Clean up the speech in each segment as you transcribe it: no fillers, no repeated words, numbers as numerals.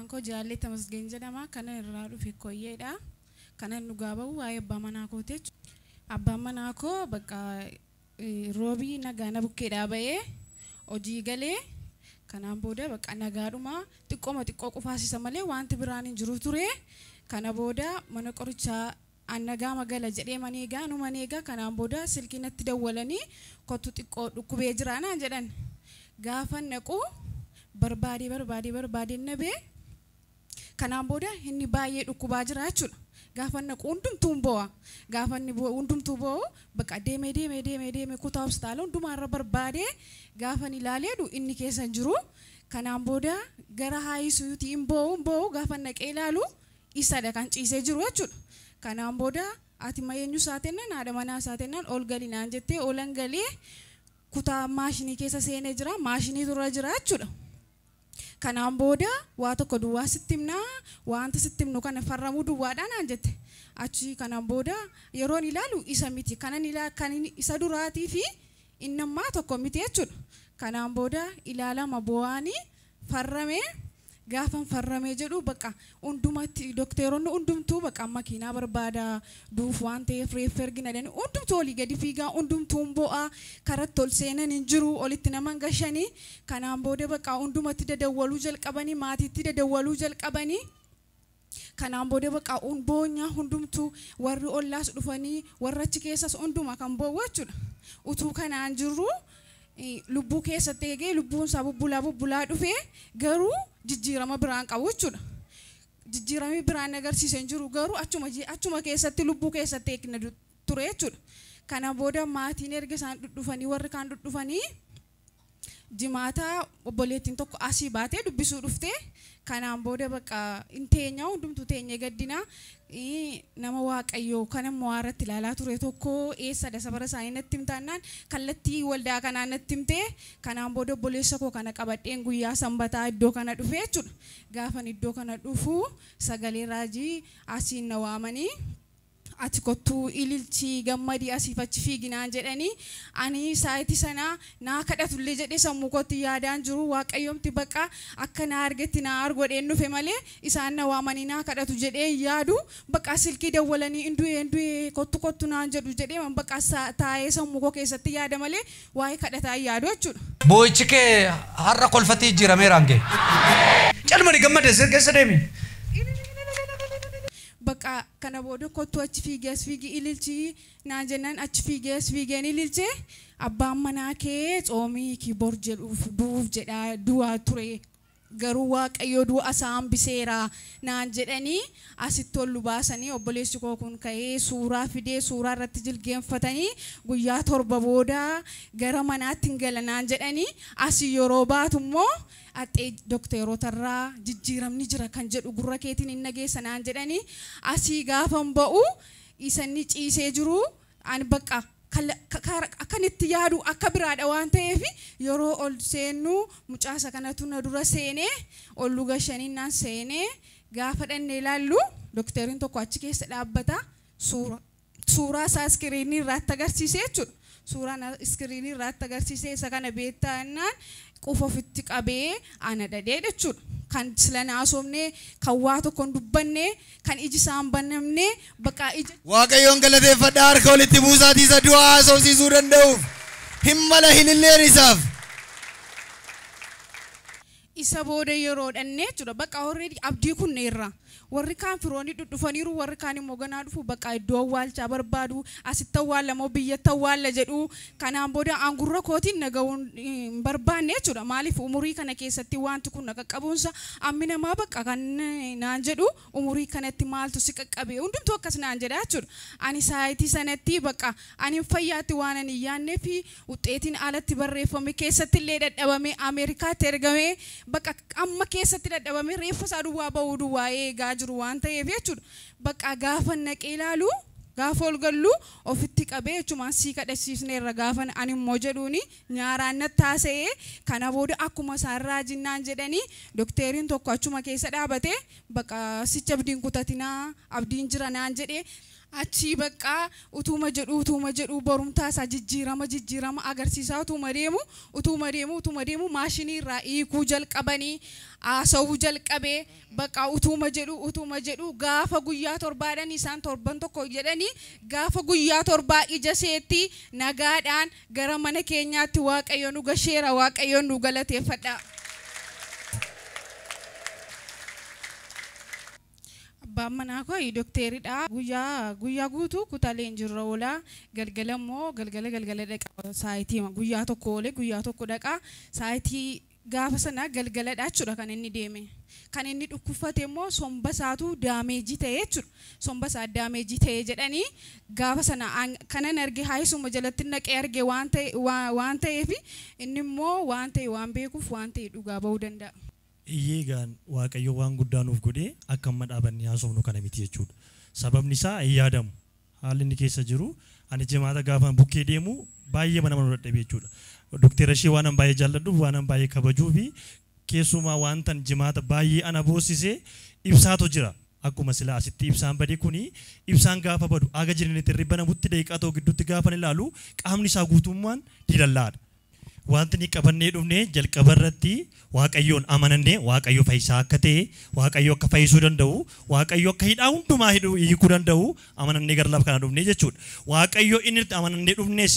Maqaan koo Jaallee Tamasgeen jedhama. Kanan irraa dhufe Koyyeedha. Kanan dhugaa bahu waa'ee abbaa manaa kooti jechuudha. Abbaan manaa koo bakka roobii nagaa na bukkeedhaa bahee hojii galee kanaan booda bakka nagaadhuma xiqqooma xiqqoo qufaasisa malee wanti biraan hin jiru ture. Kana booda mana qorichaa an nagaa magala jedhee maneegaa nu maneegaa kanaan booda silkii natti dawwalanii kottu xiqqoo dhukkubee jira naan jedhan. Gaafa naqu barbaadee barbaadee barbaadee nabee kanaan booda inni baay'ee dhukkubaa jira jechuudha. Gaafa naqu hundumtuu boo'a. Gaafa inni hundumtuu boo'u bakka deemee deemee deemee deemee kutaa hospitaala hundumaarra barbaadee gaafa inni ilaaleedhu inni keessa hin jiru. Kanaan booda gara haayisuuti hin boo'u hin boo'u gaafa naqee ilaalu isadha kan ciisee jiru jechuudha. Kanaan booda ati ma eenyu isaa tennaan haadha manaa isaa tennaan ol gali naan jettee olan galee kutaa maashinii keessa seenee jira maashinii dura jira jechuudha. Kanaan booda waa tokko duwwaa sitti himnaa wanta sitti himnu kana farramuu duwwaadhaa naan jette. Achi kanaan booda yeroon ilaalu isa miti kanan kan isa duraatii fi inni ammaa tokko miti jechuudha. Kanaan booda ilaalama bo'aanii farramee gaafan farramee jedhu bakka hundumatti dokteeronni hundumtuu bakka makiinaa barbaada duuf waan ta'eef reeffa ergina jedhanii hundumtuu olii gadi fiigaa hundumtuu bo'aa karatti ol seenan hin jiru olitti nama gashanii kanaan booda bakka hundumatti dadawwaluu jalqabanii maatiitti dadawwaluu jalqabanii. Kanaan booda bakka boonyaa hundumtuu warri ollaas dhufanii warra achi keessas hunduma kan boo'u jechuudha. Utuu kanaan jirru lubbuu keessatti eegee lubbuun isaa bubbulaa bubbulaa dhufee garuu jijjiirama biraan qabu jechuudha. Jijjiiramni biraan agarsiise hin jiru garuu achuma keessatti lubbuu keessatti eegna ture jechuudha. Kana booda maatiin erga isaan dhudhufanii warri kaan dhudhufanii jimaata obboleettiin tokko asii baatee dubbisuu dhuftee kanaan booda bakka hin teenyaa hundumtuu teenyee gaddinaa nama waaqayyoo kan immoo irratti ilaalaa ture tokko eessadha safara isaanii natti himtaannaan kallattii waldaa kanaa natti himtee kanaan booda obboleessa koo kana qabadheen guyyaa sanbataa iddoo kana dhufe jechuudha. Gaafan iddoo kana dhufu sagalee raajii asiin na waamanii ati kottuu ililchii gammadii asiif achi fiiginaan jedhanii ani saayitii sanaa naa kadhatullee jedhee sammuu kootti yaadaan jiru waaqayyoomti bakka akka naa argetti naa argodheen dhufe malee isaan na waamanii naa kadhatu jedhee yaadu bakka silkii dawwalanii hin du'e kottu kottu naan jedhu jedhee bakka taa'ee sammuu koo keessatti yaada malee waa'ee kadhataa yaadu jechuudha. Boo'ichi kee har'a kolfatee jijjiirameera hangee. Calmani gammadde keessa deemi. Bakka kana booda kottu achi fiigee as fiigee ililchii naan jennaan achi fiigee as fiigeen ililchee abbaan manaa kee tsoomii kiibor jedhuuf duuf jedhaa du'aa ture garuu waaqayyoo du'a isaa hambiseera naan jedhanii asitti ol baasanii obboleessi koo kun ka'ee suuraa fidee suuraa irratti jilgeenfatanii guyyaa 7 booda gara manaatti hin gala naan jedhanii asii yeroo baatu immoo axee dokteerotarraa jijjiiramni jira kan jedhu gurra keetiin hin nageessa naan jedhanii asii gaafan ba'u isanni ciisee jiru ani bakka akkanitti yaadu akka biraadha waan ta'eef yeroo ol seennu mucaasa kanatu na dura seenee ol luga shaniin naan seenee gaafa dhannee ilaallu dokteeriin tokko achi keessa dhaabbata suuraa isaa iskiriinii irratti agarsiise jechuudha. Suuraan iskiriinii irratti agarsiise isa kana beektaannaan qufa ofitti qabee ana dhadhee jechuudha. Kan sila naasofne kan waa tokko hin dubbanne kan iji isaa hin banamne bakka ija. Waaqayyoon galateeffadhaa harka walitti buusaatii isa du'aa haasofsiisuu danda'uuf hin mala hililleen isaaf. Isa booda yeroo dhannee jechuudha bakka already abdii kunneerra warri kaan firoonni dhudhufaniiru warri kaan immoo ganaa dhufu bakka iddoo awwaalchaa barbaadu asitti awwaalamoo biyyatti awwaalla jedhu kanaan booda angurra kootiin naga'uun hin barbaanne jechuudha. Maaliif umurii kana keessatti wanti kun na qaqqabuunsa ammi namaa bakka kan naan jedhu umurii kanatti maaltu si qaqqabe hundumtuu akkas naan jedha jechuudha. Ani saayitii sanatti bakka ani fayyaatti waan ani hin yaadnee fi uxxeetiin alatti barreeffame keessatti illee dadhabame Ameerikaatti ergame bakka amma keessatti dadhabame reeffa isaa duwwaa ba'uu duwwaa eegaa jiru waan ta'eef jechuudha. Bakka gaafa naqee ilaalu gaafa ol gallu ofitti qabee jechumaan sii kadhachiisneerra gaafa ani immoo jedhuuni nyaaraan natti haasa'ee kana booda akkuma isaan raajinnaan jedhanii dokteeriin tokko achuma keessa dhaabatee bakka sicha abdiin kutatinaa abdiin jira naan jedhee Achii bakka utuma jedhu borumtaa isaa jijjiirama agarsiisaa utuma deemu maashinii irraa hiikuu jalqabanii haasawuu jalqabee bakka utuma jedhu gaafa guyyaa torbaadhaan isaan torban tokko jedhanii gaafa guyyaa torbaa ija seetti nagaadhaan gara mana keenyaatti Waaqayyo nu gasheera. Waaqayyo nu galateeffadha. Abbaan manaa koo dookteridha. Guyyaa guutuu kutaa leenjiirra oola. Galgala immoo galgala dhaqa. Saayitii guyyaa tokko oolee guyyaa tokko dhaqa. Saayitii gaafa sana galgaladha jechuudha kan inni deeme. Kan inni dhukkubfate immoo somba isaatu daameejii ta'e jechuudha. Somba isaa daameejii ta'e jedhanii gaafa sana kanan arge haayisuma jalatti naqee arge waan ta'eef inni immoo waan ta'e waan beekuuf waan ta'e dhugaa ba'uu danda'a. Iyyeegaan Waaqayyo waan guddaa nuuf godhee akka amma dhaabannee haasofnu kana miti jechuudha. Sababni isaa hin yaadamu. Haalli inni keessa jiru ani jimaata gaafa bukkee deemu baay'ee nama nu dadhabe jechuudha. Doktera ishee waan an baay'ee jaalladhuuf waan an baay'ee kabajuu fi keessumaa waantan jimaata baay'ee ana boossisee ibsaatu jira. Akkuma silaa asitti ibsaan badee kuni ibsaan gaafa badu aga jiranitti hirriba namutti daqiiqaa tokko gidduutti gaafa ilaalu qaamni isaa guutummaan diilallaadha. Wanti ni qabannee dhufne jalqaba irratti Waaqayyoon amanannee Waaqayyo fayyisaa akka ta'e Waaqayyo akka fayyisuu danda'u Waaqayyo akka hidhaa hundumaa hiikuu danda'u amanannee gara lafa kana dhufne jechuudha. Waaqayyo inni amanannee dhufnes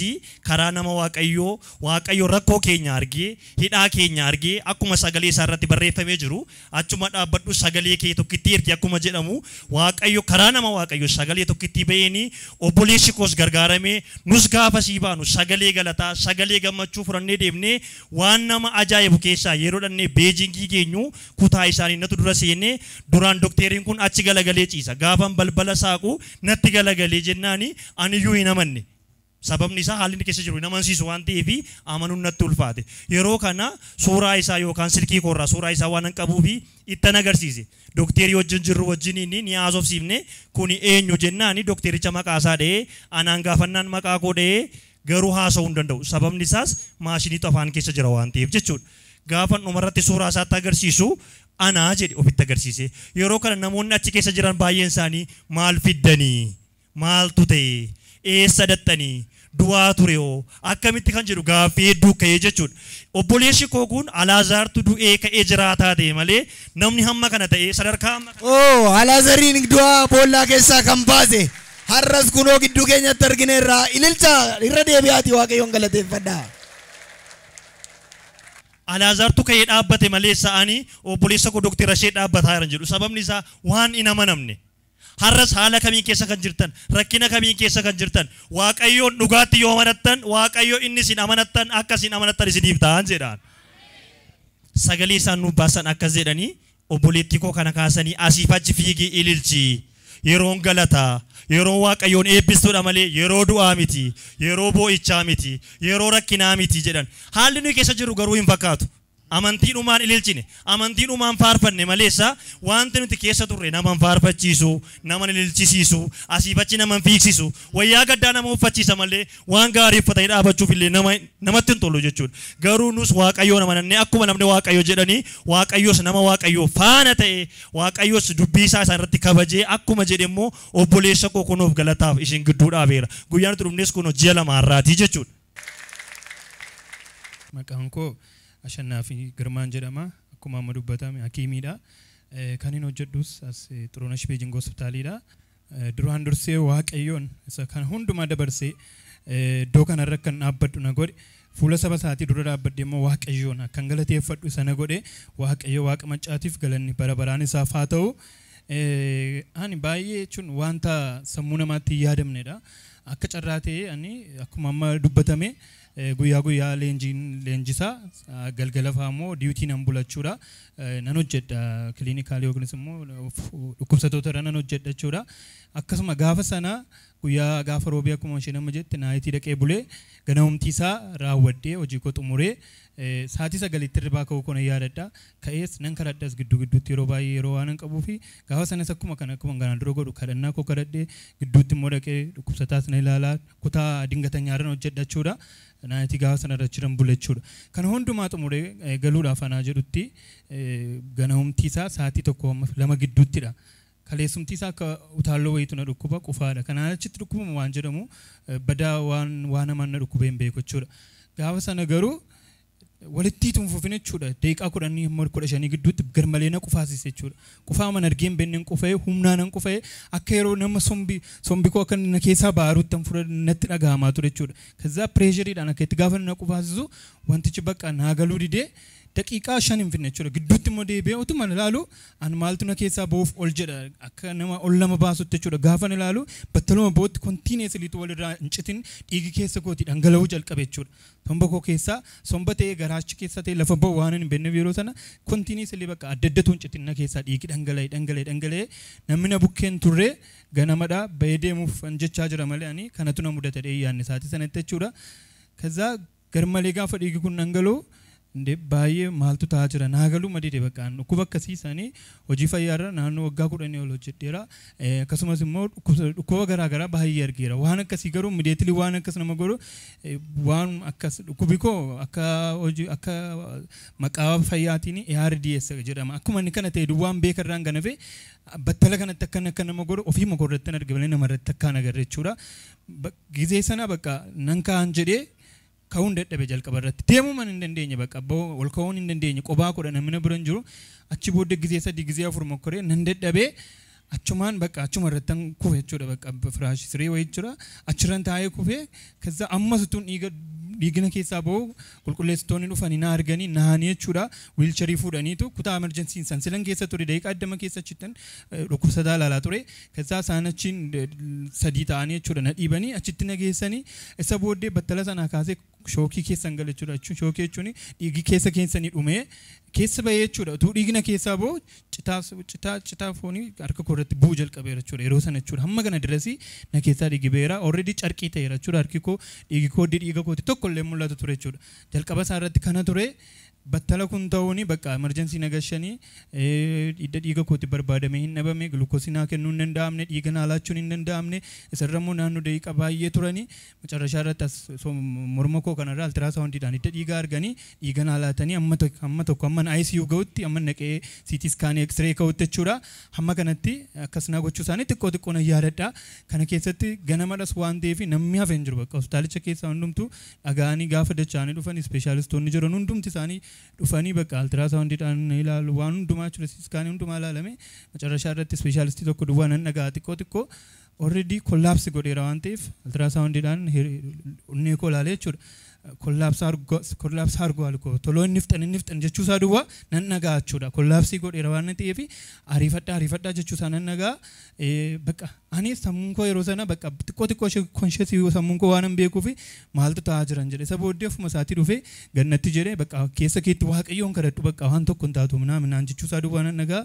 karaa nama Waaqayyoo Waaqayyo rakkoo keenya argee hidhaa keenya argee akkuma sagalee isaa irratti barreeffamee jiru achuma dhaabbadhu sagalee kee tokkitti ergi akkuma jedhamu Waaqayyo karaa nama Waaqayyo sagalee tokkitti ba'eeni obboleessi koos gargaaramee nus gaafa sii baanu sagalee galataa sagalee gammachuu furannee deemnee waan nama ajaa'ibu keessaa yeroo dhannee Beejingii geenyu kutaa isaanii natu dura seenee duraan dookteriin kun achi galagalee ciisa gaafan balbala saaqu natti galagalee jennaani aniyyuu hin amanne. Sababni isaa haalli inni keessa jiru hin amansiisu waan ta'eef amanuun natti ulfaate. Yeroo kana suuraa isaa yookaan silkii koorraa suuraa isaa waan hin qabuuf ittan agarsiise. Dookterii wajjin jirru wajjin inni ni haasofsiifne kuni eenyu jennaani dooktericha maqaa isaa dha'ee anaan gaafannaan maqaa koo dha'ee garuu haasa'uu hin danda'u. Sababni isaas maashiniitu afaan keessa jira waan ta'eef jechuudha. Gaafan dhumarratti suuraa isaatti agarsiisu anaa jedhe ofitti agarsiise. Yeroo kana namoonni achi keessa jiran baay'een isaanii maal fiddanii? Maaltu ta'e? Eessa dattanii? Du'aa ture hoo? Akkamitti kan jedhu gaaffii hedduu ka'ee jechuudha. Obboleessi koo kun Alaazaartu du'ee ka'ee jiraataa ta'e malee namni hamma kana ta'e sadarkaa hamma kana. Oo Alaazariin du'aa boollaa keessaa kan baase har'as kunoo gidduu keenyatti argineerra. Ililcha irra deebi'aatii Waaqayyoon galateeffadhaa. Alaazaartu ka'ee dhaabbate malee sa'anii obboleessa koo doktera ishee dhaabbataa jiran jedhu. Sababni isaa waan hin amanamne. Har'as haala kamiin keessa kan jirtan, rakkina kamiin keessa kan jirtan, Waaqayyoon dhugaatti yoo amanattan, Waaqayyo inni isin amanattan akka isin amanattan isiniif ta'an jedhaan. Sagalee isaan nuuf baasan akkas jedhanii obboleettii koo kana kaasanii asiif achi fiigii ililchi. Yeroon galataa, yeroo Waaqayyoon eebbistuudha malee yeroo du'aa miti, yeroo boo'ichaa miti, yeroo rakkinaa miti jedhan. Haalli nuyi keessa jirru garuu hin fakkaatu. Amantiidhumaan ililchine, amantiidhumaan faarfanne maleessa wanti nuti keessa turre nama hin faarfachiisu, nama hin ililchisiisu, asiif achi nama hin fiigsisu, wayyaa gaddaa nama uffachiisa malee waan gaarii uffatanii dhaabachuuf illee namatti hin tolu jechuudha. Garuu nus Waaqayyoon amanannee akkuma namni Waaqayyo jedhanii Waaqayyos nama Waaqayyoo faana ta'e Waaqayyos dubbii isaa isaan irratti kabajee akkuma jedhe immoo obboleessa koo kunoof galataaf isin gidduu dhaabeera. Guyyaan nuti dhufnes kunoo ji'a lama har'aatii jechuudha. Maqaan koo Ashannaafi Girmaan jedhama. Akkuma amma dubbatame hakiimiidha. Kan inni hojjedhus as Xurunesh Beejing Hospitaaliidha. Duraan dursee Waaqayyoon isa kan hundumaa dabarsee iddoo kanarra kan dhaabbadhu na godhe fuula saba isaatii dura dhaabbadhe immoo Waaqayyoon akkan galateeffadhu isa na godhe Waaqayyo Waaqa maccaatiif galanni bara baraan isaaf haa ta'u. Ani baay'ee jechuun wanta sammuu namaatti hin yaadamnedha. Akka carraa ta'ee ani akkuma amma dubbatame guyyaa guyyaa leenjisaa galgala fa'aa immoo diiwtii nan bulachuudha. Nan hojjedha kiliinikaalii yookiinis immoo dhukkubsattoota irra nan hojjedha jechuudha. Akkasuma gaafa sana guyyaa gaafa roobii akkuma isheen amma jette naayitii dhaqee bulee ganamumti isaa raawwadhee hojii koo xumuree sa'aatii 9tti hirribaa ka'uu koo nan yaadadha. Ka'ees nan kadhadhas gidduu gidduutti yeroo baay'ee yeroo waan hin qabuu fi gaafa sanas akkuma kana akkuma kanaan dura godhu kadhannaa koo kadhadhee gidduutti immoo dhaqee dhukkubsataas na ilaalaa kutaa dingatanyaa irra hojjedha jechuudha. Naayitii gaafa sana irra jiran bule jechuudha. Kana hundumaa xumuree galuudhaaf anaa jedhutti ganamumti isaa sa'aatii 1 2 gidduuttidha. Kaleessumti isaa akka utaalloo wayiitu na dhukkuba, qufaadha. Kanaan achitti dhukkubuma waan jedhamu badaa waan waan hamaan na dhukkubee hin beeku jechuudha. Gaafa sana garuu walitti hin fufin jechuudha. Daqiiqaa 10 hamma 15 gidduutti garmalee na qufaasise jechuudha. Qufaa mana argee hin beekne qufee, humnaan nan qufee, akka yeroo nama sombi koo akka na keessaa baarutti natti dhaga'amaa ture jechuudha. Kazaa pireeshariidhaan akka itti gaafa na qufaasisu wantichi bakka naa galuu didee daqiiqaa 5 hin finne jechuudha. Gidduutti immoo deebi'ee utuma ilaalu an maaltu na keessaa ba'uuf ol jedha, akka nama ol lama baasutti jechuudha. Gaafa ilaalu battaluma bootti continuously walirraa hin citin dhiigi keessa kooti dhangala'uu jalqabe jechuudha. Somba koo keessaa, somba ta'ee garaachi keessa ta'ee lafa ba'u waan hin beekneef yeroo sana continuously bakka adda addatu hin citin na keessaa dhiigi dhangala'ee dhangala'ee dhangala'ee. Namni na bukkeen turre ganamadha bahee deemuuf jechaa jira malee ani kanatu na mudata dhee yaadne sa'aatii sanatti jechuudha. Kazaa garmalee gaafa dhiigi kun dhangala'u እንዴ baay'ee maaltu ta'aa jira naa galuu madide bakka dhukkuba akkasii isaanii hojii fayyaarra naannoo waggaa 10 ol hojjedheera. Akkasumas immoo dhukkuba garaagaraa baay'ee argeera. Waan akkasii garuu immediately waan akkas nama godhu waan akkas dhukkubi koo akka hojii akka maqaa fayyaatiin ARDS jedhama. Akkuma inni kana ta'e duwwaan beekarraan kan hafe battala kanatti akkan akka nama godhu ofii makoo irratti arge malee nama irratti akkaan agarre jechuudha. Gizee sana bakka nan ka'an jedhee ka'uun dadhabe jalqaba irratti. Deemuu man hin dandeenye, bakka ol ka'uun hin dandeenye, qobaa godha, namni bira hin jiru. Achi booddee gizee 3 gizee 4 mokkoree nan dadhabee achumaan bakka achuma irratti kufe jechuudha. Bakka firaashi siree wayii jira, achirran taa'ee kufe. Kaza ammas utuun dhiiga dhiigina keessaa ba'u qulqulleessitoonni dhufanii na arganii nahanii jechuudha. Wheelchairii fuudhaniitu kutaa emergency san silan keessa ture, daqiiqaa 20 keessa achittan dhukkubsataa ilaalaa ture. Kaza isaan achiin 3 ta'anii jechuudha na dhiibanii achitti na geessanii. Isa booddee battala sanaa kaasee shockii keessan gala jechuudha. Jechuun shockii jechuun dhiigi keessa keessanii dhumee keessa bahee jechuudha. Utuu dhiigna keessaa bahu citaa citaa citaa foonii harka koo irratti bu'uu jalqabeera jechuudha. Yeroo sana jechuudha. Hamma kana dirasii na keessaa dhiigi baheera. Already carqii ta'eera jechuudha. Harki koo dhiigi koo dhiiga kooti tokko illee mul'atu ture jechuudha. Jalqaba isaa irratti kana ture. Battala kun ta'uuni bakka emergency nagashanii hidda dhiiga kooti barbaadamee hin dhabame, gulukoosii naa kennuu hin danda'amne, dhiiga naa laachuun hin danda'amne. Isarra immoo naannoo daqiiqa baay'ee turanii macarrashaa irratti as morma koo kanarra ultrasoundiidhaan hidda dhiigaa arganii dhiiga naa laatanii hamma tokko hamma ICU ga'utti, hamma naqee CT scan, X-ray ka'utti jechuudha. Hamma kanatti akkas naa gochuu isaanii xiqqoo xiqqoo na yaadadha. Kana keessatti ganamadhas waan ta'eef namni hafe hin jiru, bakka hospitaalicha keessaa hundumtuu dhaga'anii gaafa dacha'anii dhufan ispeeshaalistoonni jiran hundumti isaanii dhufanii bakka ultrasoundiidhaan ilaalu waan hundumaa jechuudha. Scan hundumaa ilaalame. Macarrashaa irratti ispeeshaalistii tokko duwwaa nan dhaga'a xiqqoo xiqqoo. Already collapse godheera waan ta'eef ultrasoundiidhaan onnee koo ilaalee jechuudha. Collapse argu koo toloo inni fixan inni fixan jechuusaa duwwaa nan dhaga'a jechuudha. Collapse godheera waan ta'eef ariifadhaa ariifadhaa jechuusaa nan dhaga'a. Bakka ani sammuun koo yeroo sana bakka xiqqoo xiqqoo ishee conscious sammuun koo waan hin beekuuf maaltu ta'aa jiran jedhe. Isa booddee ofuma isaatii dhufee gannatti jedhee bakka keessa keetti Waaqayyoon kadhadhu, bakka waan tokko hin taatu minaan jechuusaa duwwaa nan dhaga'a.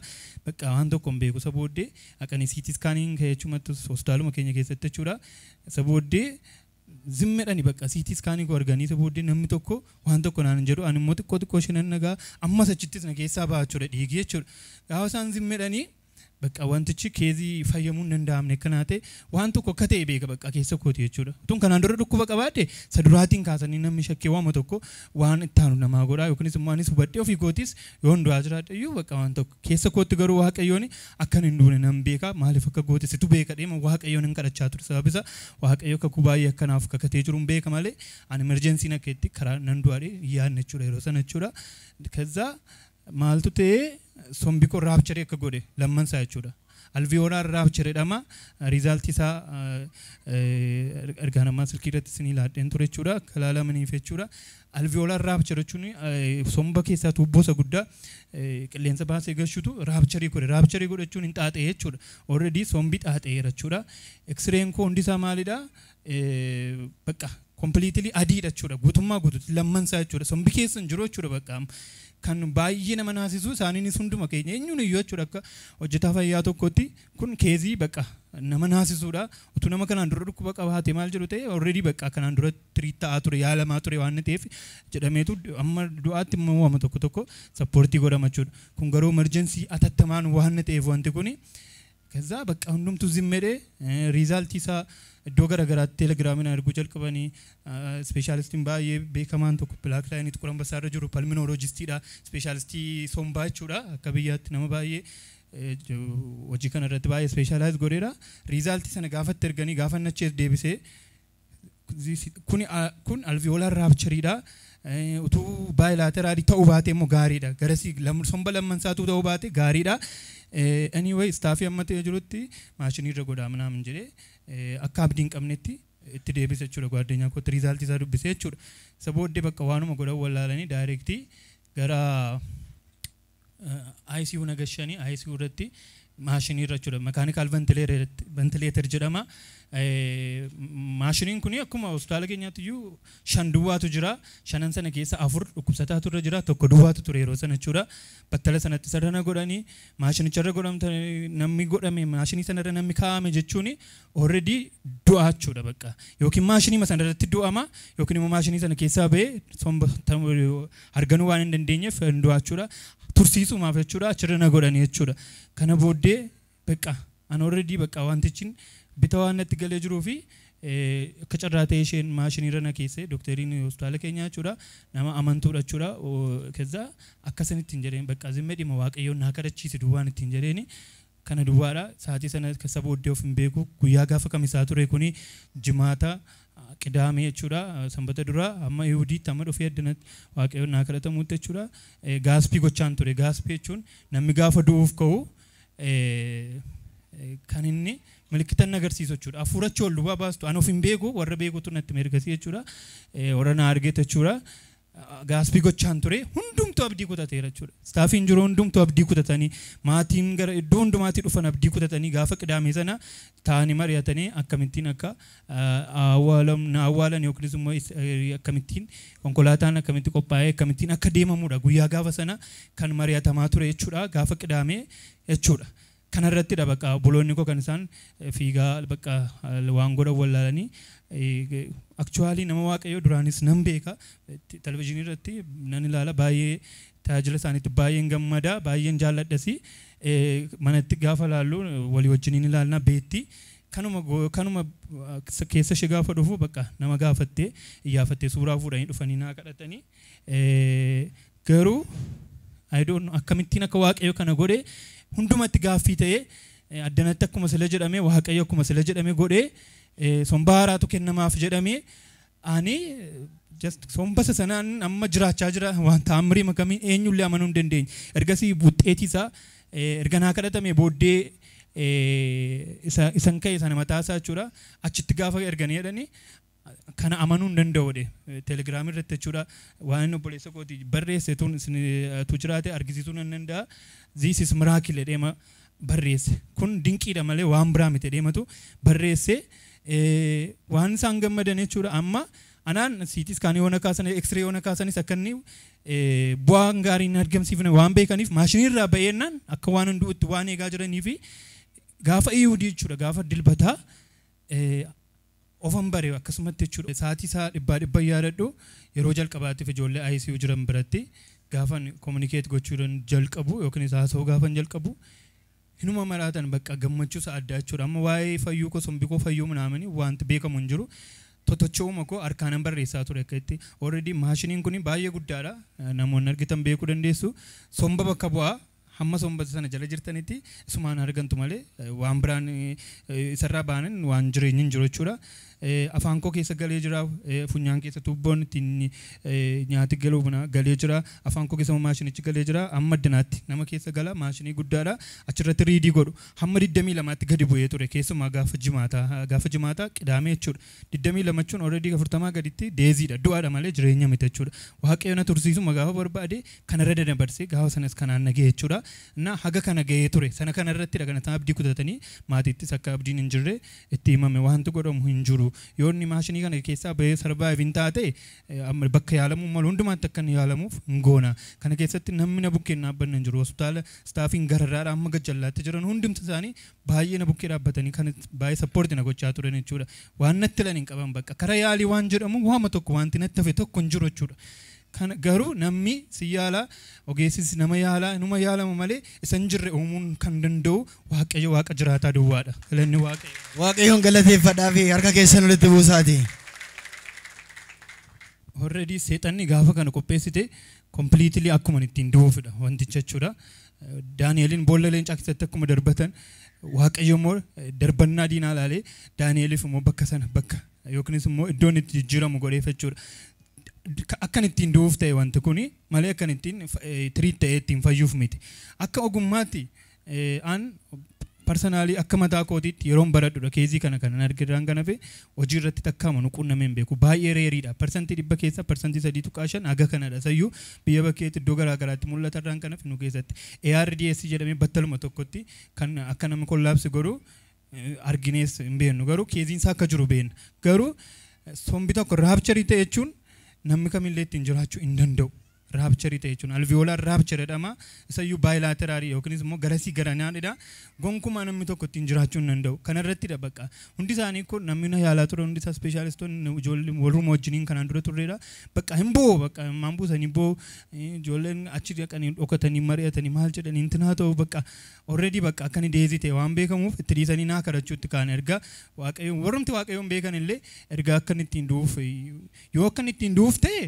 Bakka waan tokko hin beeku. Isa booddee haqanii CT scaniin ka'ee jechumatti hospitaaluma keenya keessatti jechuudha. Isa booddee zimmedhani bakka CT scanii koo arganii. Isa booddee namni tokko waan tokko naan hin jedhu, ani immoo xiqqoo xiqqoo ishee nan dhaga'a. Ammas achittis na keessaa ba'a jechuudha dhiigi jechuudha. Gaafa isaan zimmedhanii bakka wantichi caseii fayyamuu hin danda'amne akkanaa ta'e waan tokko akka ta'e beeka bakka keessa kooti jechuudha. Tun kanaan dura dhukkuba qabaadde isa duraatiin kaasanii namni shakkee waama tokko waan itti aanu namaa godhaa yookiinis immoo anis hubadhee ofii kootis yoon du'aa jiraadhe iyyuu bakka waan tokko keessa kootti garuu Waaqayyoon akkan hin duune nan beeka, maaliif akka goote situ beeka deema Waaqayyoon hin kadhachaa ture. Sababisa Waaqayyo kakuu baay'ee akkanaaf kakatee jiru hin beeka malee ani emergencyn akka itti karaa nan du'aadhe yaadne jechuudha yeroo sana jechuudha. ከዛ maaltu ta'ee sombi koo rupture akka godhe lammansaa jechuudha. Alveolar rupture jedhama. Resultii isaa ergaa namaa silkii irratti isinii laadheen ture jechuudha. Akka ilaalamaniif jechuudha. Alveolar rupture jechuun somba keessaa tuubboo isa guddaa qilleensa baasee gashutu rupture godhe. Rupture godhe jechuun hin xaaxee jechuudha. Already sombi xaaxeera jechuudha. X-rayn koo hundi isaa maalidha? Bakka completely adiidha jechuudha. Guutummaa guutuutti lammansaa jechuudha. Sombi keessa hin jiru jechuudha bakka. Kan baay'ee nama naasisu isaaniinis hunduma keenya eenyuun iyyuu jechuudha, akka hojjetaa fayyaa tokkotti kun caseii bakka nama naasisuudha. Utuu nama kanaan dura dhukkuba qabaate maal jedhu ta'e already bakka kanaan dura treat ta'aa ture, yaalamaa ture waan ta'eef jedhameetu amma du'aatti immoo waama tokko tokko supportii godhama jechuudha. Kun garuu emergency atattamaan waan ta'eef wanti kuni ከዛ በቃ hundumtuu zimmedhee resultii isaa iddoo garaagaraatti teelegiraamiin arguu jalqabanii. Ispeeshaalistiin baay'ee beekamaan tokko Black Lionii Xiqur Ambassaa irra jiru pulmonologistiidha. Ispeeshaalistii sombaa jechuudha, akka biyyaatti nama baay'ee Hojii kana irratti baay'ee specialize godheera. Resultii sana gaafatti erganii gaafa nachees deebisee, kun alveolar ruptureiidha. Utuu bilateralii ta'uu baate immoo gaariidha. Garasii somba lammansaatu ta'uu baate gaariidha. Anyway, staffii amma ta'ee jirutti maashinii irra godhaa minaamin jedhee akka abdii hin qabnetti itti deebise jechuudha, gwaddeenyaa kootti resultii isaa dubbisee jechuudha. Isa booddee bakka waanuma godhan wallaalanii directii gara ICU nagashanii, ICU irratti maashinii irra jechuudha. Mechanical ventilator jedhama. Maashiniin kun akkuma hospitaala keenyaatti iyyuu shan duwwaatu jira. Shanan sana keessa afur dhukkubsataatu irra jira. Tokko duwwaatu ture yeroo sana jechuudha. Battala sanatti sarara godhanii maashinicha irra godhamta, namni godhame maashinii sanarra namni kaa'ame jechuun already du'a jechuudha bakka. Yookiin maashinii sana irratti du'ama, yookiin immoo maashinii sana keessaa ba'ee somba arganuu waan hin dandeenyeef hin du'a jechuudha. Tursiisumaaf jechuudha achirra na godhanii jechuudha. Kana booddee bakka an already bakka wantichi bita waan natti galee jiruu fi akka carraa ta'e isheen maashinii irra na keesse, dookteriin hospitaala keenyaa jechuudha, nama amantuudha jechuudha. Keessa akkasanitti hin jedheen, bakka zimmee dhimma Waaqayyoon naa kadhachiise duwwaan ittiin jedheeni kana duwwaadha. Sa'aatii sana keessa booddee of hin beeku. Guyyaa gaafa kamisaa ture kuni, jimaata qidaamee jechuudha, sanbata dura amma Yihudiitti amma dhufee addanatti Waaqayyoon naa kadhatamuutti jechuudha. Gaspii gochaan ture. Gaspii jechuun namni gaafa du'uuf ka'u kan inni milikitan agarsiisu jechuudha. Hafuurachi ol duwwaa baastu ani of hin beeku, warra beekutu natti ergasii jechuudha. Warra na argeetu jechuudha. Gaspii gochaan ture, hundumtuu abdii kutateera jechuudha. Staffiin jiru hundumtuu abdii kutatanii, maatiin gara iddoo hundumaatii dhufan abdii kutatanii, gaafa qidaamee sana taa'anii mari'atanii akkamittiin akka na awwaalan yookiis immoo akkamittiin konkolaataan akkamitti qophaa'ee akkamittiin akka deemamudha guyyaa gaafa sana kan mari'atamaa ture jechuudha, gaafa qidaamee jechuudha. Kanarrattidha bakka obboloonni koo kan isaan fiigaa bakka waan godhan wallaalanii. Actually, nama Waaqayyoo duraanis nan beeka, televizyiinii irratti nan ilaala, baay'ee tajaajila isaaniitti baay'een gammada, baay'een jaalladhasi. Manatti gaafa laallu walii wajjiniin ilaalna beetti. Kanuma keessa ishee gaafa dhufu bakka nama gaafattee iyyaafattee suuraa fuudhanii dhufanii naa kadhatanii, garuu I don't know akkamittiin akka Waaqayyo kana godhe. Hundumatti gaaffii ta'ee addanatti akkuma sila jedhame, Waaqayyo akkuma sila jedhame godhee, somba haaraatu kennamaaf jedhame. Ani just somba sanaan amma jiraachaa jira. Waan taamrii makamiin eenyullee amanuu hin dandeenye. Ergasii buxxeetii isaa erga naa kadhatame booddee isan ka'e sana mataa isaa jechuudha achitti gaafa erganii jedhanii kana amanuu hin danda'u dhe. Telegiraamii irratti jechuudha waan inni obboleessa kooti barreesse tun tu jiraate argisiisuu nan danda'a. "This is miracle" jedheema barreesse. Kun dinqiidha malee waan biraa miti jedheematu barreesse. Waan isaan gammadan jechuudha. Amma anaan CT scanii yoona kaasan, X-ray yoona kaasanis akka inni bu'aan gaarii hin argamsiifne waan beekaniif, maashinii irraa ba'eennaan akka waan hunduutti waan eegaa jiranii fi gaafa Ihudii jechuudha, gaafa dilbataa ofan bare akkasumatti jechuudha. Sa'aatii isaa dhibbaa dhibba yaadadhu. Yeroo jalqabaatiif ijoollee ICU jiran biratti gaafan communicate gochuu jalqabu yookiin haasa'uu gaafan jalqabu hinuma maraatan, bakka gammachuu isa addaa jechuudha. Amma waa'ee fayyuu koo, sombi koo fayyuu minaamini wanti beekamu hin jiru. Totocho'uma koo harkaanan barreessaa ture akka itti. Already maashiniin kun baay'ee guddaadha. Namoonni argitan beekuu dandeessu. Somba bakka bu'aa, hamma somba sana jala jirtanitti isumaan argantu malee waan biraan isarraa baanan waan jireenyi hin jiru jechuudha. Afaan koo keessa galee jira, funyaan keessa tuubboon ittiin nyaati galuu galee jira, afaan koo keessa maashinichi galee jira, amma addanaatti nama keessa gala, maashinii guddaadha. Achirratti readii godhu. Hamma 22tti gadi bu'ee ture, keessumaa gaafa jimaataa qidaamee jechuudha. 22 jechuun already 40 gaditti deathiidha, du'aadha malee jireenya miti jechuudha. Waaqayyo na tursiisuma gaafa barbaade kanarra dabarsee gaafa sanas kanaan na ga'e jechuudha. Na haga kana ga'ee ture sana kanarrattidha kan isaan abdii kutatanii, maatiittis akka abdiin hin jirre itti himame, wanti godhamu hin jiru. Yoo inni maashinii kana keessaa bahee survive hin taate, amma bakka yaalamuu malu hundumaatti akka inni yaalamuuf hin goona. Kana keessatti namni na bukkeen dhaabbanne hin jiru. Hospitaala staffiin gararraadha amma gajjallaatti jiran hundumti isaanii baay'ee na bukkee dhaabbatanii kan baay'ee support na gochaa turan jechuudha. Waan natti lan hin qaban, bakka kara yaalii waan jedhamu waama tokko wanti natti hafe tokko hin jiru jechuudha. Kana garuu namni si yaalaa, ogeessis nama yaalaa, numa yaalama malee isa hin jirre uumuun kan danda'u Waaqayyo Waaqa jiraataa duwwaadha. Galanni Waaqayyo. Waaqayyoon galateeffadhaa fi harka keessan walitti buusaati. Already seexanni gaafa kana qopheessite completely akkuma ittiin du'uufidha wanticha jechuudha. Daani'eliin boolla leencaa keessatti akkuma darbatan Waaqayyo immoo darbannaa diinaa ilaalee Daani'eliif immoo bakka sana bakka yookiinis immoo iddoon itti jijjiiramu godheef jechuudha. Akkan ittiin du'uuf ta'e wanti kuni malee akkan ittiin treat ta'ee ittiin fayyuuf miti. Akka ogummaatti an personally akka mataa kootiitti yeroon baradhudha case kana kanan argirraan kana fe hojii irratti takkaama nu qunnamee hin beeku. Baay'ee rareiidha. 100% keessa 3.5% haga kanadha. Sayyuu biyya bakkeetti iddoo garaa garaatti mul'ata irraan kana nu keessatti. ARDS jedhamee battaluma tokkotti kan akka namni collapse godhu arginees hin beeknu, garuu caseiin isaa akka jiru beekna. Garuu sombi tokko rupture ta'e jechuun namni kamillee ittiin jiraachuu hin danda'u. Rupture ta'e jechuun alveolar rupture jedhama. Isayyuu bilateral yookiinis immoo garasii garanaadha. Gonkumaa namni tokko ittiin jiraachuu hin danda'u. Kanarrattidha bakka. Hundi isaanii kun namni na yaalaa ture, hundi isaa specialistoonni ijoollee warruma wajjiniin kanaan dura turredha. Bakka hin bo'u, bakka maan buusanii bo'u, ijoolleen achi dhaqanii dhokatanii mari'atanii maal jedhanii intinaa ta'u, bakka already bakka akka inni deezii ta'e waan beekamuuf itti dhiisanii naa kadhachuutti kaan. Erga Waaqayyoon warrumti Waaqayyoon beekan illee erga akka inni ittiin du'uuf, yoo akka inni ittiin du'uuf ta'e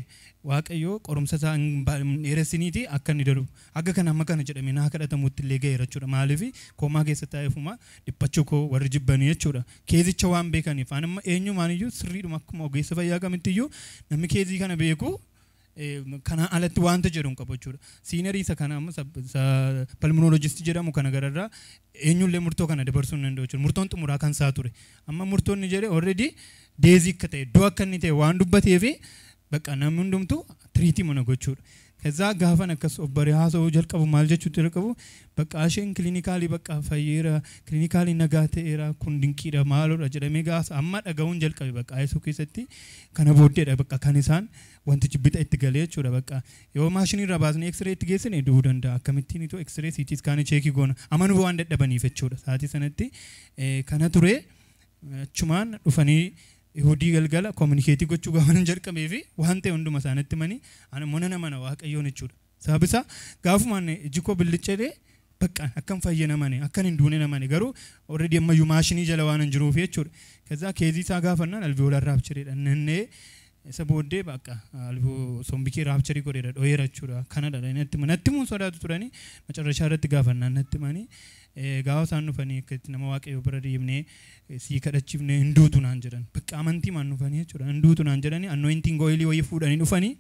Waaqayyo qorumsa isaa hin dheeressiniiti akka inni darbu akka kana amma kana jedhamee naa kadhatamutti illee ga'eera jechuudha. Maaliif coma keessa taa'eefuma dhiphachuu koo warri jibbanii jechuudha. Caseicha waan beekaniif ani amma eenyumaan iyyuu sirriidhuma akkuma ogeessa fayyaa kamitti iyyuu namni case kana beeku kanaan alatti wanta jedhu hin qabu jechuudha. Senior isa kana amma pulmonologist jedhamu kana gararraa eenyullee murtoo kana dabarsuu hin danda'u jechuudha. Murtoon xumuraa kan isaa ture. Amma murtoonni jedhe already death akka ta'e, iddoo akka inni ta'e waan dubbateefi bakka namni hundumtuu treat mana gochuudha. ከዛ gaafan akkas of baree haasa'uu jalqabu maal jechuutti jalqabu, bakka isheen clinically bakka fayyeera, clinically nagaa ta'eera, kun dinqiidha, maaloodha jedhamee gaafa amma dhaga'uun jalqabe, bakka ICU keessatti kana booddeedha bakka kan isaan wantichi bixa itti galee jechuudha. Bakka yoo maashinii irraa baasnee X-ray itti geessine du'uu danda'a, akkamittiin itoo X-ray, CT scan check goona amanuu waan dadhabaniif jechuudha. Sa'aatii sanatti kana ture. Achumaan dhufanii Ihudii galgala communicate gochuu gaafa hin jalqabee fi waan ta'e hunduma isaanitti himanii ani immoo nan amana Waaqayyoon jechuudha. Sababni isaa gaafumaan iji koo billicceedhee bakka akkam fayye namane, akkan hin duune namane, garuu already ammayyuu maashinii jala waan hin jiruuf jechuudha. ከዛ case isaa gaafannaan alveolar ruptureiidha. Nannee isa booddee bakka alveo sombikee rupture godheera, dho'eera jechuudha. Kanadha natti natti himuun sodaatu turanii macarrashaa irratti gaafannaan natti himanii gaafa isaan dhufanii akka itti nama Waaqayyoo bira deemnee sii kadhachiifnee hin duutu naan jedhan. Bakka amantii maan dhufanii jechuudha. Hin duutu naan jedhanii anointing oil wayii fuudhanii dhufanii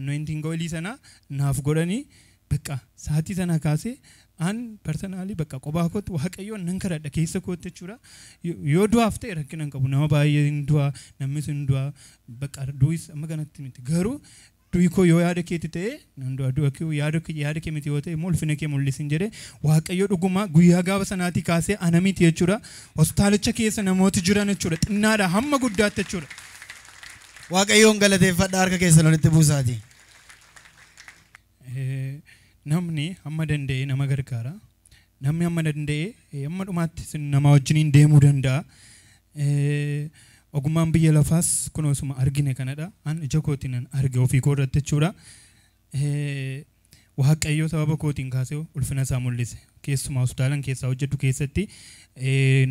anointing oil sana naaf godhanii, bakka sa'aatii sana kaasee an personally bakka kophaa kootti Waaqayyoon nan kadhadha keessa kootti jechuudha. Yoo du'aaf ta'e rakkina hin qabu. Nama baay'ee hin du'a, namnis hin du'a, bakka du'is amma kanatti miti. Garuu du'i koo yoo yaada keetti ta'e nan du'a, du'a kee yaada kee miti yoo ta'e immoo ulfina kee mul'isin jedhe. Waaqayyo dhuguma guyyaa gaafa sanaatii kaasee ana miti jechuudha. Hospitaalicha keessa namooti jiran jechuudha. Xinnaadha hamma guddaatti jechuudha. Waaqayyoon galateeffadha, harka keessan walitti buusaati. Namni hamma danda'e nama gargaara. Namni hamma danda'e hamma dhumaatti nama wajjiniin deemuu danda'a. Ogummaan biyya lafaas kunoo osuma argine kanadha. An ija kootiin an arge ofii koo irratti jechuudha. Waaqayyo sababa kootiin kaasee ulfina isaa mul'ise. Keessumaa hospitaalan keessaa hojjedhu keessatti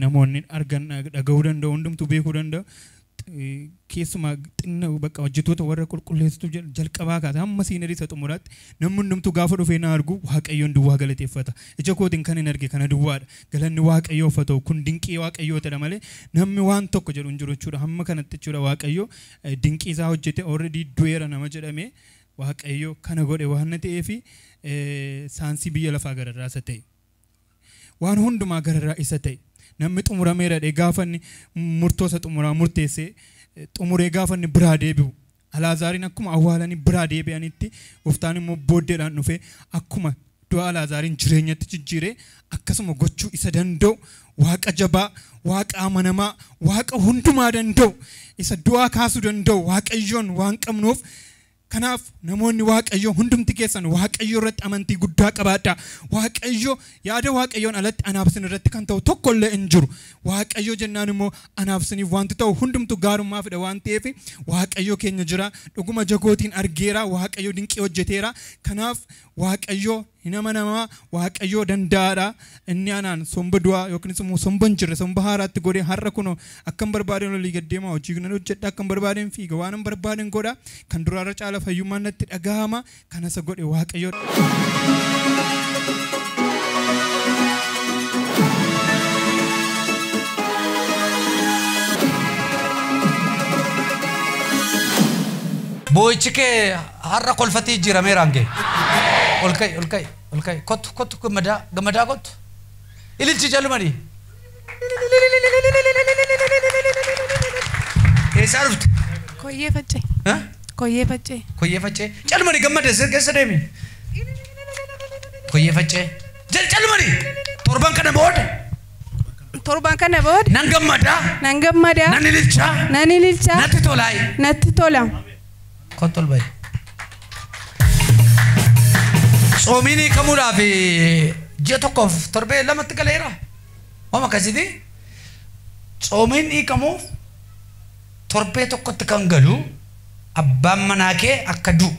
namoonni argan dhaga'uu danda'u, hundumtuu beekuu danda'u. Keessumaa xinna bakka hojjettoota warra qulqulleessitu jalqabaa kaasee hamma senior isa xumuraatti namni hundumtuu gaafa dhufee na argu Waaqayyoon duwwaa galateeffata. Ija kootiin kan hin arge kana duwwaadha. Galanni Waaqayyoof haa ta'u, kun dinqii Waaqayyootidha malee namni waan tokko jedhu hin jiru jechuudha. Hamma kanatti jechuudha Waaqayyo dinqii isaa hojjete. Already du'eera nama jedhame Waaqayyo kana godhe waan na ta'eefi saansii biyya lafaa gararraa isa ta'e. Waan hundumaa gararraa isa ta'e. Namni xumurameera jedhee gaafa inni murtoo isa xumuraa murteessee xumuree gaafa inni biraa deebi'u. Alaazaariin akkuma awwaalanii biraa deebi'anitti gooftaan immoo booddeedhaan dhufee akkuma du'a Alaazaariin jireenyatti jijjiiree akkasuma gochuu isa danda'u, Waaqa jabaa, Waaqa amanamaa, Waaqa hundumaa danda'u, isa du'aa kaasuu danda'u Waaqayyoon waan qabnuuf, kanaaf namoonni Waaqayyo hundumti keessan Waaqayyo irratti amantii guddaa qabaadhaa. Waaqayyo yaada Waaqayyoon alatti anaaf isin irratti kan ta'u tokko illee hin jiru. Waaqayyo jennaan immoo anaaf isiniif wanti ta'u hundumtu gaarummaa fida waan ta'eef Waaqayyo keenya jira. Dhuguma jagootiin argeera. Waaqayyo dinqii hojjeteera. Kanaaf Waaqayyo hin amanamaa, Waaqayyo danda'aadha. Inni anaan somba du'aa yookiin immoo somba hin jirre somba haaraatti godhee har'a kunoo akkam barbaadeen olii gad deemaa, hojii nan hojjedha, akkam barbaadeen fiiga, waan hin barbaadeen godha, kan duraarra caala fayyummaan natti dhagahama. Kana isa godhe Waaqayyo. Boo'ichi kee har'a kolfatii jijjiirameera hangee. Ol ka'i ol ka'i ol ka'i kottu kottu gammadaa gammadaa kottu. Ililchi jalumanii. Eessaa dhufte? Koyyee Faccee. Koyyee Faccee. Koyyee Faccee. Calmanii gammade keessa deemi. Koyyee Faccee. Calmanii torban kana booda. Torban kana booda. Nan gammadaa. Nan gammadaa. Nan ililchaa. Nan ililchaa. Natti tolaayi. Natti tola. Kottu ol bahi. Tsoomiin hiikamuudhaaf ji'a tokkoof torbee lamatti galeera. Waan akkasiiti. Tsoomiin hiikamuuf torbee tokkotti kan galu abbaan manaa kee akka du'u.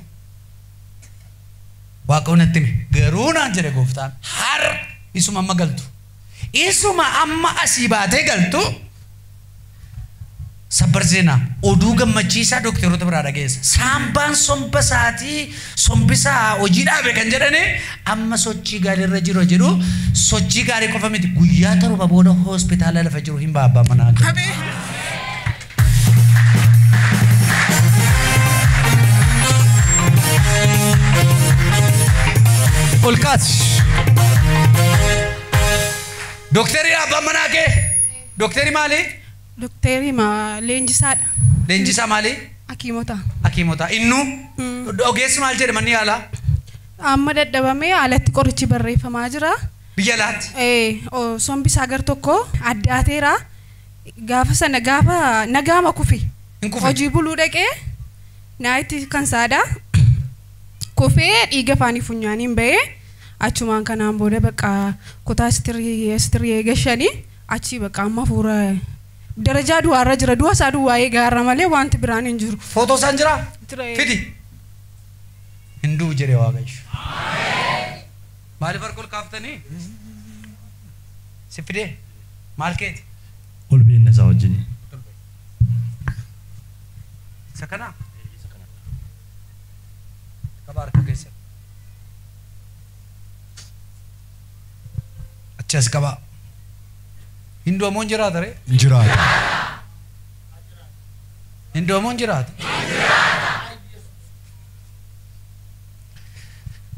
Waaqayyo natti hime. Garuu naan jedhe gooftaan har'a isuma amma galtu. Isuma amma asii baatee galtu sabbar seenaa oduu gammachiisaa dookteroota biraa dhageessa. Saambaan somba isaatii sombisaa hojii dhaabe kan jedhani amma sochii gaarii irra jiru jedhu sochii gaarii qofa miti guyyaa 7 booda hospitaala lafa jiru hin ba'a abbaan manaa kee. Ol kaasi. Dookterii abbaan manaa kee. Dookterii maali? Dookterii leenjisaadha. Leenjisaa maali? Hakiimota. Hakiimota. Innu ogeessi maal jedhe manni yaalaa? Amma dadhabamee alatti qorichi barreeffamaa jira. Biyya alaatti? Sombisaa gar tokko addaateera. Gaafa sana gaafa nagaama kufe. Hojii buluu dhaqee naayitti kan saada. Kufee dhiiga afaanii funyaaniin bahee achumaan kanaan booda bakka kutaa istirii eegashanii achi bakka amma fuura darajaa du'aarra jira du'a isaa duwwaa eegaarra malee wanti biraan hin jiru. Footoo isaan jiraa? Fidi. Hin du'u jedhee Waaqayyo. Maaliif harka ol kaaftanii? Si fidee? Maal keeti? Ol beenna isaa wajjin. Isa kanaa? Qaba harka keessan. Achi as qabaa. Hin du'amoo hin jiraata ree? Hin jiraata. Hin du'amoo hin jiraata?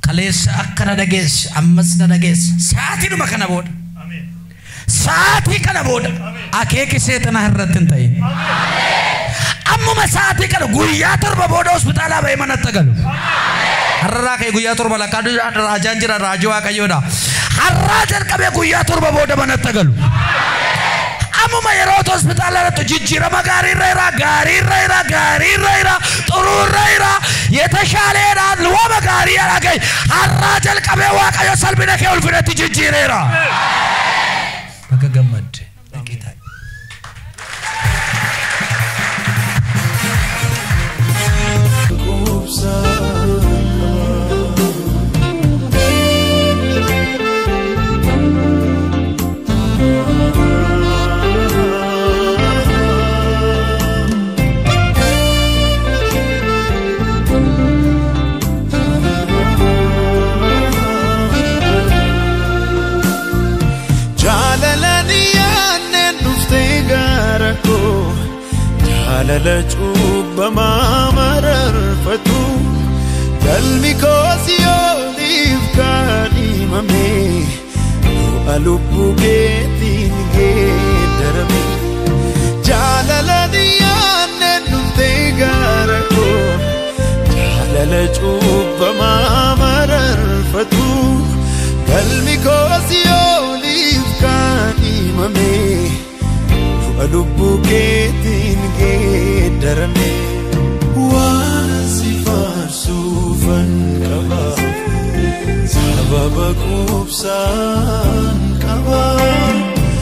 Kaleessa akkana dhageesse ammas na dhageesse sa'aatiidhuma kana booda. Sa'aatii kana booda akeeki seexanaa irratti hin ta'in. Ammuma sa'aatii kana guyyaa 7 booda hospitaalaa ba'ee manatti galu. Har'arraa ka'e guyyaa 7 lakkaa raajaan jira raajii Waaqayyoodha. Har'aa jalqabee guyyaa 7 booda manatti galu. Ammuma yeroo hospitaala irratti jijjiirama gaarii irra jira gaarii irra jira gaarii irra jira xuruu irra jira የተሻለ luwama gaarii argate har'aa jalqabee Waaqayyo salphina kee ulfinatti jijjiireera. Bakka gammadde dhaqee taa'i. Jaalala cubbamaa mararfatu galmi koos yooniif kan himame du'a lubbuu keetiin geeddarame. Jaalala dhiyaanneen dhuftee gara koo jaalala cubbamaa mararfatu galmi koos yooniif kan himame. Lubbuu keetiin geeddarame. Waan si faarsuufan qaba sababa quubsaa